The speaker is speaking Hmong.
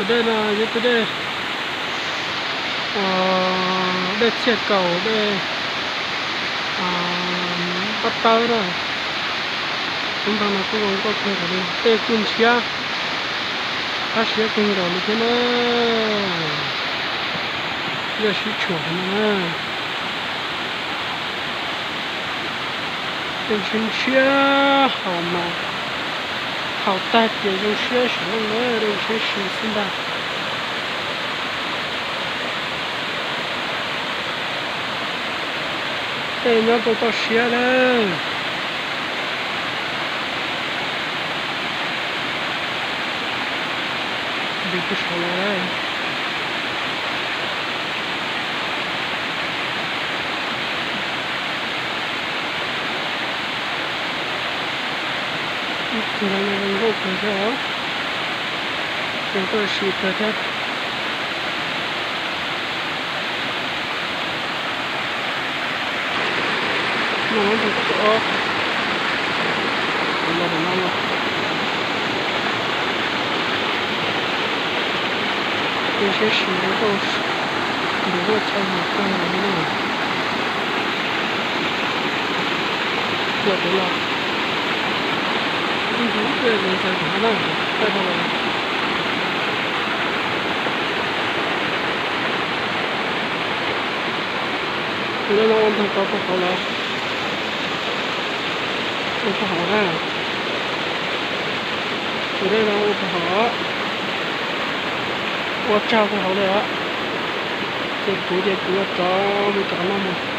Tus dej no yog tus dej, dej Txhiaj Kaus, dej Pab Tawb na. Lub nroog no kuj zoo nkauj kawg nkaus li, dej kuj ntshiab, qab siab kawg nkaus li thiab na. Yog sib tshuam no na. Dej ntshiab ntshiab haus mas, haus tag ces zoo siab sim neej na, dej ntshiab si xwb ntag. Tej nyob rau toj siab na. Nti kuj saud los lawm. Ib tug no zoo nkauj kawg thiab os. Zoo nkauj si kawg thiab. Noj ntau txog ob, los rau no los. Tej siab si zoo nkauj, nrug luaj tshaj mas kawg li na. Los rau no, ib ntsis dej los ntxhais rau no na, thaij rau los. Tus dej no ua ntog tau puag hauv lawm. Ua puag hauv na. Tus dej no ua puag hauv, ua tsag puag hauv li os. Ces kuv ces kuv yuav rov mus rov qab no mus.